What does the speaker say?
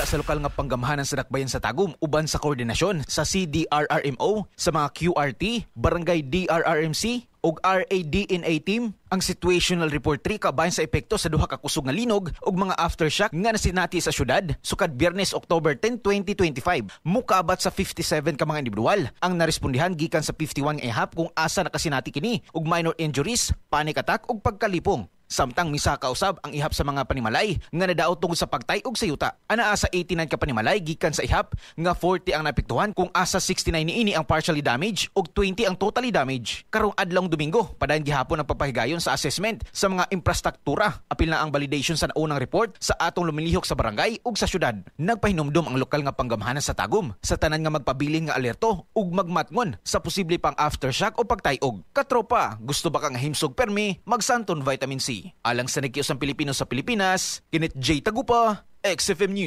sa lokal nga panggamhanan sa dakbayan sa Tagum uban sa koordinasyon sa CDRRMO, sa mga QRT, Barangay DRRMC ug RADNA team ang situational report 3 kabahin sa epekto sa duha ka kusog nga linog ug mga aftershock nga nasinati sa syudad sukad Biyernes, October 10, 2025. Mukabat sa 57 ka mga individual ang narespondihan gikan sa 51 nga ihap kung asa nakasinati kini og minor injuries, panic attack ug pagkalipong. Samtang misaka usab ang ihap sa mga panimalay nga nadaot tungod sa pagtay-og sa yuta. Anaa sa 89 ka panimalay gikan sa ihap nga 40 ang naapektuhan, kung asa 69 niini ang partially damaged ug 20 ang totally damaged. Karong adlawng Domingo, padayon gihapon ang pagpahigayon sa assessment sa mga infrastruktura. Apil na ang validation sa naunang report sa atong lumilihok sa barangay ug sa syudad. Nagpahinumdom ang lokal nga panggamhanan sa Tagum sa tanan nga magpabilin nga alerto ug magmatngon sa posible pang aftershock o pagtay-og. Katropa, gusto ba kang himsog permi? Magsanton Vitamin C. Alang sa Nagkiusang Pilipino sa Pilipinas, Kenneth J. Tagupa, XFM News.